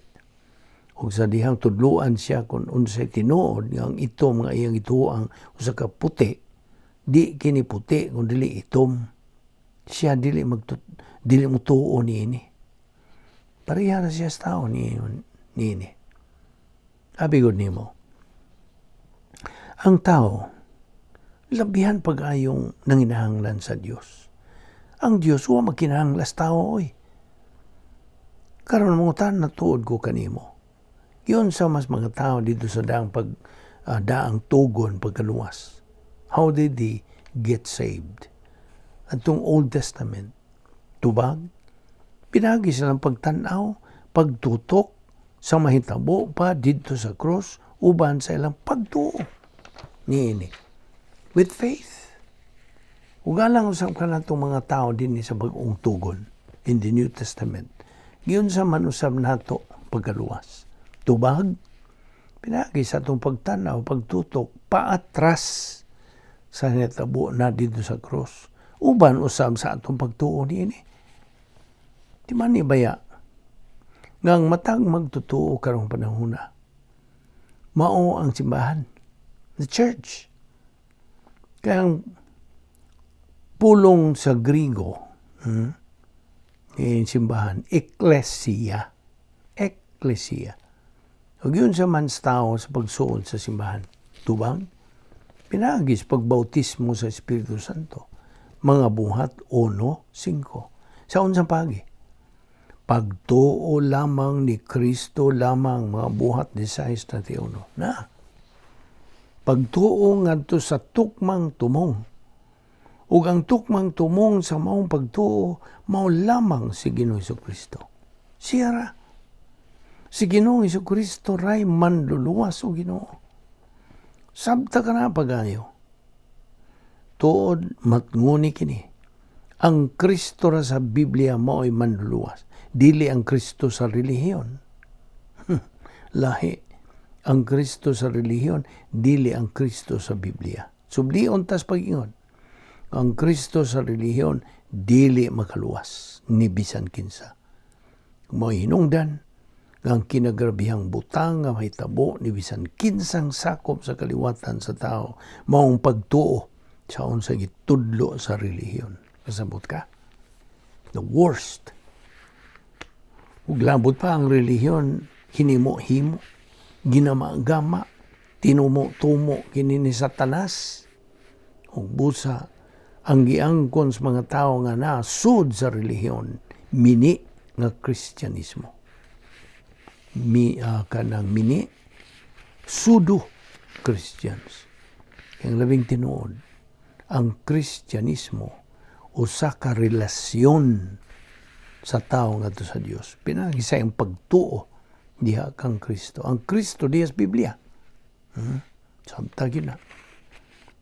Ug sa dihang tudluan siya kung unsay tinuod nga ang itom nga iyang ituang usa ka puti, di kini puti kung dili itom. Siya dili motuo niini. Pareha ra siya sa tao ni niini. Abi gud nimo. Ang tao labihan pag-ayong nanginahanglan sa Dios. Ang Dios wa magkinahanglan sa tao, oy. Karon mangutan na tuod ko kanimo. Giunsa mas mga tao dito sa daang tugon pagkaluwas. How did they get saved? Atong Old Testament, tubag, pinagi silang pagtanaw, pagtutok sa mahitabo pa didto sa cross uban sa ilang pagtuo niini. With faith. Ug alang usab kanatong mga tao dinhi sa Bag-ong Tugon in the New Testament. Giunsa man usab nato pagkaluwas? Tubag, pinagi sa atong pagtanaw, pagtutok, paatras sa nitabo na dito sa cross. Uban usab sa atong pagtuo niini. Di man ni baya nga ang matag magtotoo karong panahona mao ang simbahan, the church. Kaya ang pulong sa Grigo, yung simbahan, ekklesia. Ekklesia. Ug giunsa man sa tao sa pagsuod sa simbahan? Tubag, pinaagi sa pagbautismo sa Espiritu Santo. Mga Buhat 1:5. Sa unsang pagi? Pagtuo lamang ni Kristo lamang, Mga Buhat 16:31. Na. Pagtuo ngadto sa tukmang tumong. Ug ang tukmang tumong sa maong pagtuo mao lamang si Ginoong Kristo. Siya ra. Si Ginoong Kristo ray manluluwas o Ginoo. Sabta ka na pagayo. Tuod matnguni kini. Ang Kristo ra sa Biblia mao'y manluluwas. Dili ang Kristo sa relihiyon. Lahi. Ang Kristo sa relihiyon, dili ang Kristo sa Biblia. Sublion tas pag-ingon. Ang Kristo sa relihiyon, dili makaluwas ni bisan kinsa. Mo'y hinungdan nga ang kinagrabihang butang nga mahitabo ni bisan kinsang sakop sa kaliwatan sa tao maong pagtuo sa unsa gitudlo sa relihiyon. Kasabot ka? The worst. Ug labot pa ang relihiyon, hinimo-himo, ginama-gama, tinumo-tumo kini ni Satanas. Ug busa ang giangkon sa mga tao nga nasud sa relihiyon, mini. nga Kristyanismo. Mi kanang mini pseudo Christians. Ang labing tinuod, ang Kristyanismo usa ka relasyon sa tao ngadto sa Dios. Pinaagi sa iyang pagtuo diha kang Kristo. Ang Kristo diha sa Biblia. Samtang gyud na.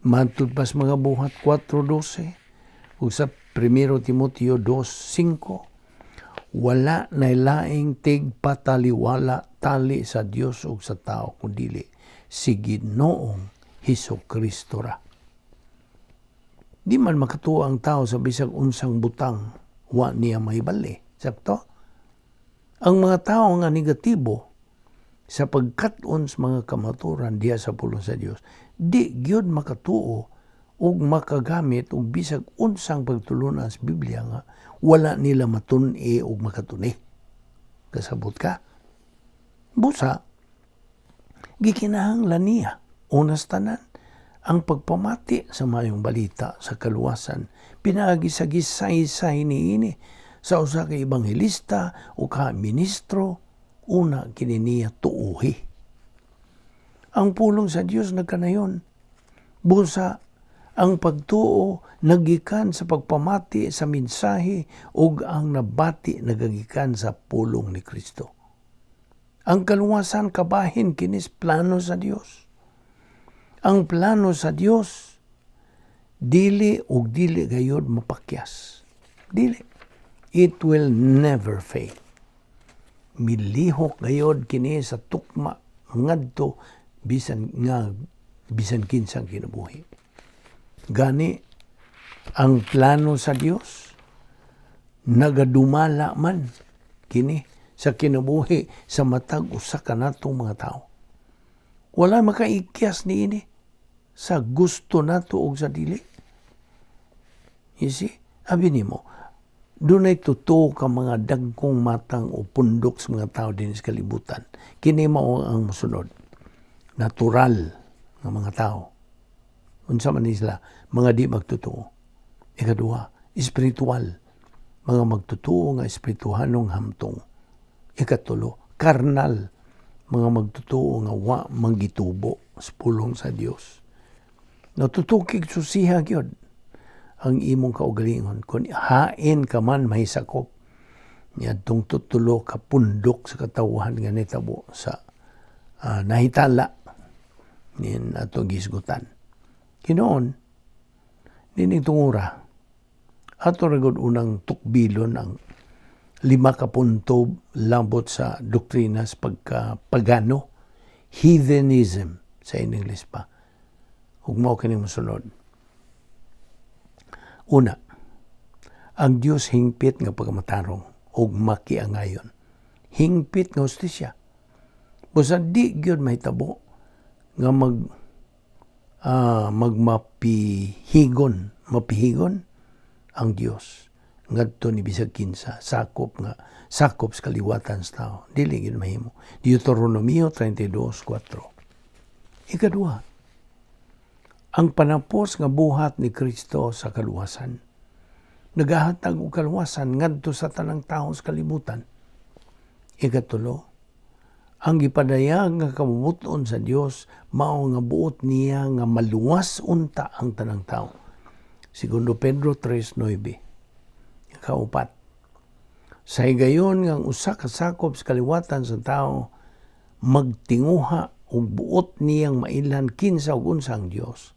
Matud pa sa Mga Buhat 4:12 ug sa 1 Timoteo 2:5, wala na laing tigpataliwala tali sa Dios ug sa tao kundili si Ginoong Hesus Kristo ra. Di man makatuo ang tao sa bisag unsang butang wa niya mahibali. Sakto? Ang mga tao nga negatibo sa pagkat-on sa mga kamaturan diha sa pulong sa Dios, di gyud makatuo ug makagamit og bisag unsang pagtulunan sa Biblia nga wala nila matun-i ug makatuni. Kasabot ka? Busa, gikinahanglan niya, unas tanan, ang pagpamati sa Maayong Balita sa kaluwasan pinaagi sa gisaysay niini sa usa ka ebanghelista o ka ministro, una kini niya tuuhi. Ang pulong sa Dios nagkanayon. Busa, ang pagtuo nagikan sa pagpamati sa mensahe ug ang nabati nagagikan sa pulong ni Kristo. Ang kaluwasan kabahin kinis plano sa Dios. Ang plano sa Dios dili ug dili gayod mapakyas. Dili. It will never fail. Milihok gayod kini sa tukma ngadto bisan nga bisan kinsang kinabuhi. Gani ang plano sa Dios nagadumala man kini sa kinabuhi sa matag usa ka natong mga tao. Wala makaikyas niini sa gusto nato og sa dili. You see? Abi nimo, dunay totoo ka mga dagkong matang o pundok sa mga tao din sa kalibutan. Kini mao ang mosunod. Natural nga mga tao. Unsa man ni sila? Mga di magtotoo. Ikaduha, espiritual. Mga magtotoo nga espirituhanong hamtong. Ikatulo, karnal. Mga magtotoo nga wa manggitubo sa pulong sa Dios. Natutukig susiha gyud ang imong kaugalingon kung hain ka man mahisakop niadtong tutulo ka pundok sa katawhan nga nitabo sa nahitala nin atong gisgutan. Hinoon, nining tungura, ato ra gud unang tukbilon ang lima ka punto lambot sa doktrina sa pagka-pagano, heathenism sa English pa. Ug mao kining mosunod. Una, ang Dios hingpit nga pagmatarong ug makiangayon. Hingpit nga hustisya. Busa di gyud mahitabo nga magmapihigon, mapihigon ang Dios ngadto ni bisag kinsa sakop nga sakop sa kaliwatan sa tao. Dili gyud mahimo. Deuteronomio 32:4. Ikaduha, ang panapos nga buhat ni Kristo sa kaluwasan nagahatag og kaluwasan ngadto sa tanang tawo sa kalibutan. Ikatulo, ang gipadayag nga kabubut-on sa Dios mao nga buot niya nga maluwas unta ang tanang tao. Segundo Pedro 3:9. Kaupat, sa higayon nga ang usa ka sakop sa kaliwatan sa tao magtinguha og buot niyang mailhan kinsa ug unsa ang Dios.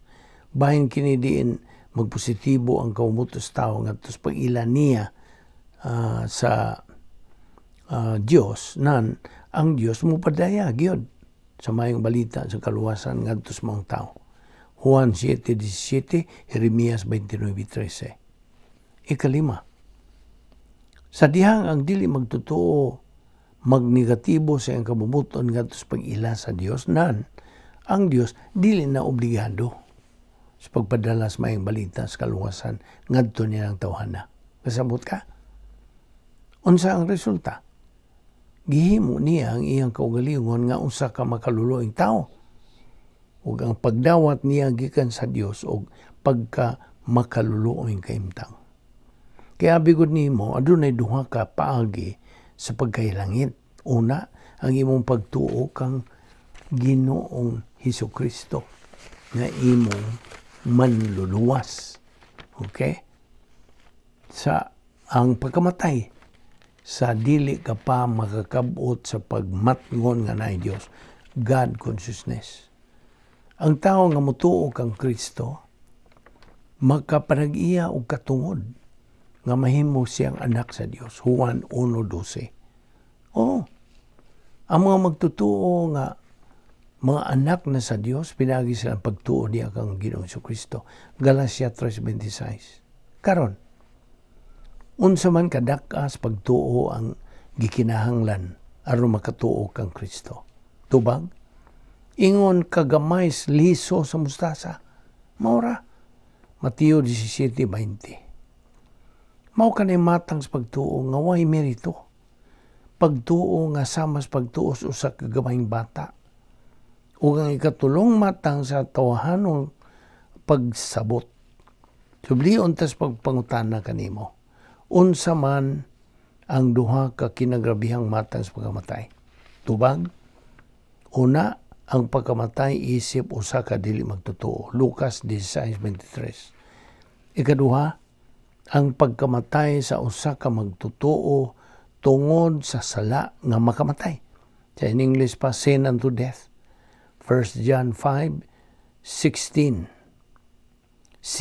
Bahin kini diin magpositibo ang kabubut-on sa tao ngadto sa pag-ila niya sa Dios, nan ang Dios mopadayag gyud sa Maayong Balita sa kaluwasan ngadto sa mga tao. Juan 7:17, Jeremias 29:13. Ikalima, sa dihang ang dili magtotoo magnegatibo sa iyang kabubut-on ngadto sa pag-ila sa Dios, nan ang Dios dili na obligado sa pagpadala sa Maayong Balita sa kaluwasan ngadto nilang tawhana. Kasabot ka? Unsa ang resulta? Gihimo niya ang iyang kaugalingon nga usa ka makaluluoyng tao. Ug ang pagdawat niya gikan sa Dios og pagka makaluluoyng kahimtang. Kaya bigod nimo, adunay duha ka paagi. sa pagkahilangit. Una, ang imong pagtuo kang Ginoong Hesus Kristo nga imong manluluwas. Okay? Sa ang pagkamatay sa dili ka pa makakabot sa pagmatngon nga naay Dios, God consciousness. Ang tao nga mutuo kang Kristo makapanag-iya og katungod nga mahimo siyang anak sa Dios. Juan 1:12. Oh, ang mga magtutuo nga mga anak na sa Dios pinaagi sa pagtuo niya kang Ginoong Kristo. Galacia 3:26. Karon, unsa man kadak-as pagtuo ang gikinahanglan aron makatuo kang Kristo? Tubag, ingon kagamay liso sa mustasa. Maura. Mateo 17:20. Mao kanay matang sa pagtuo nga way merito. Pagtuo nga sama sa pagtuo sa usa ka gamayng bata. Ug ang ikatulong matang sa tawahanong pagsabot. Sublion tas pagpangutana kanimo. Unsa man ang duha ka kinagrabihang matang sa pagkamatay? Tubag, una, ang pagkamatay isip usa ka dili magtotoo. Lucas 16:23. Ikaduha, ang pagkamatay sa usa ka magtotoo tungod sa sala nga makamatay. Sa in English pa, sin unto death. 1 John 5:16. C.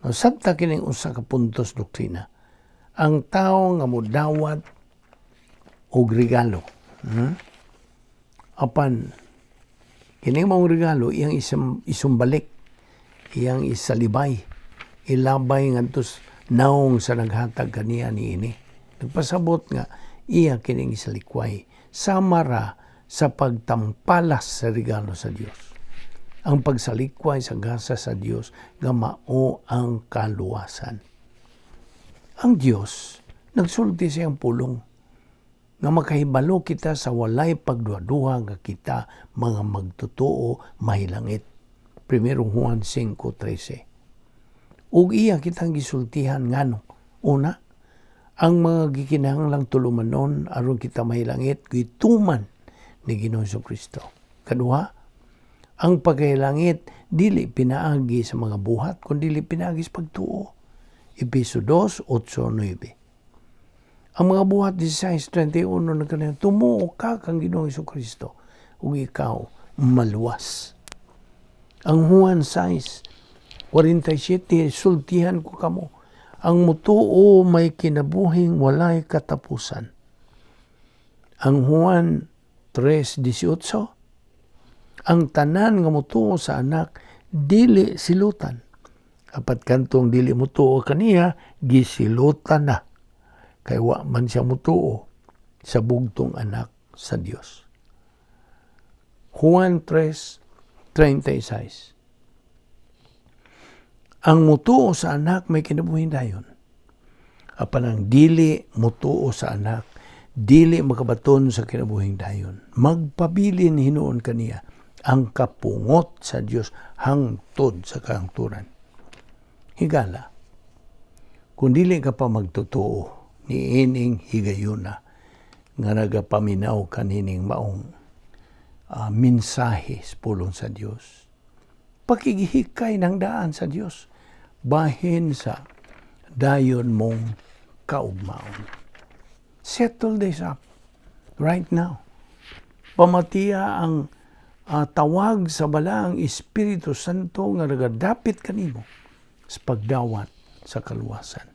No, sabta kining usa ka puntos doktrina. Ang tao nga modawat og regalo. Apan kining maong regalo iyang isumbalik, iyang isalibay, ilabay ngadto naong sa naghatag kaniya niini. Nagpasabot nga iya kining isalikway sama ra sa pagtampalas sa regalo sa Dios. Ang pagsalikway sa gasa sa Dios nga mao ang kaluwasan. Ang Dios nagsulti sa iyang pulong nga makahibalo kita sa walay pagduha-duha nga kita mga magtotoo mahilangit. 1 Juan 5:13. Ug iya kitang gisultihan ngano. Una, ang mga gikinahanglang tulumanon aron kita mahilangit gituman ni Ginoong Kristo. Kaduha, ang pagkahilangit dili pinaagi sa mga buhat kundi pinaagi sa pagtuo. Epeso 2:8, 9. Ang mga Buhat 16:21 nagkanayon, tumuo ka kang Ginoong Kristo ug ikaw maluwas. Ang Juan 6:47, sultihan ko kamo, ang mutuo may kinabuhing walay katapusan. Ang Juan 3:18, ang tanan nga mutuo sa anak dili silutan. Apan kantong dili mutuo kaniya, gisilutan na. Kay wa man siya mutuo sa bugtong anak sa Dios. Juan 3:36. Ang mutuo sa anak may kinabuhing dayon. Apan ang dili mutuo sa anak, dili makabaton sa kinabuhing dayon. Magpabilin hinuon kaniya ang kapungot sa Dios hangtod sa kahangturan. Higala, kung dili ka pa magtotoo ni ining higayuna nga nagapaminaw kanining maong mensahe sa pulong sa Dios, pakigihikay ng daan sa Dios bahin sa dayon mong kaugmaon. Settle this up right now. Pamatiya ang tawag sa Balaang Espiritu Santo nga nagadapit kanimo sa pagdawat sa kaluwasan.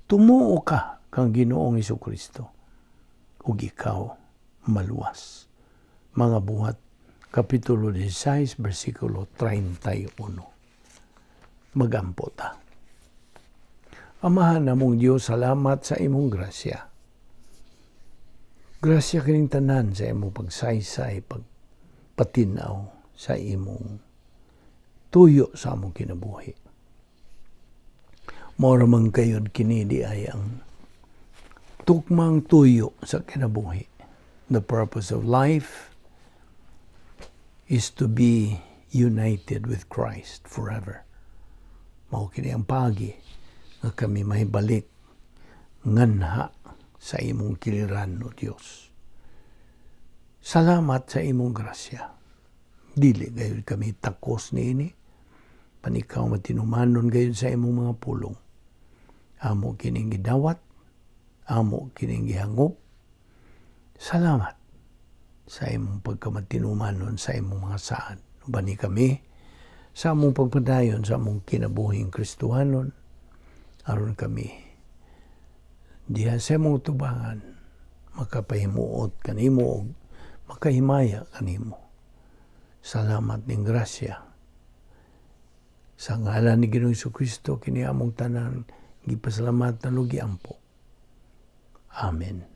Tumuo ka kang Ginoong Kristo ug ikaw maluwas. Mga Buhat Kapitulo 16, versikulo 31. Magampo ta. Amahan namong Dios, salamat sa imong grasya. Grasya kining tanan sa imong pagsaysay, pagpatinaw sa imong tuyo sa among kinabuhi. Mora man kayod kini di ay ang tukmang tuyo sa kinabuhi. The purpose of life is to be united with Christ forever. Mao kini ang pagi nga kami mahibalik nganha Sa imong kiliran, O Dios. Salamat sa imong grasya. Dili gayud kami takos niini. Apan ikaw matinumanon gayud sa imong mga pulong. Amo kining gidawat, amo kining gihangop. Salamat sa imong pagkamatinumanon sa imong mga saad. Ubani kami sa among pagpadayon sa among kinabuhing Kristohanon, aron kami diha sa imong tubangan makapahimuot kanimo og makahimaya kanimo. Salamat ning grasya. Sa ngalan ni Ginoong Kristo kini among tanan gipasalamatan ug giampo. Amen.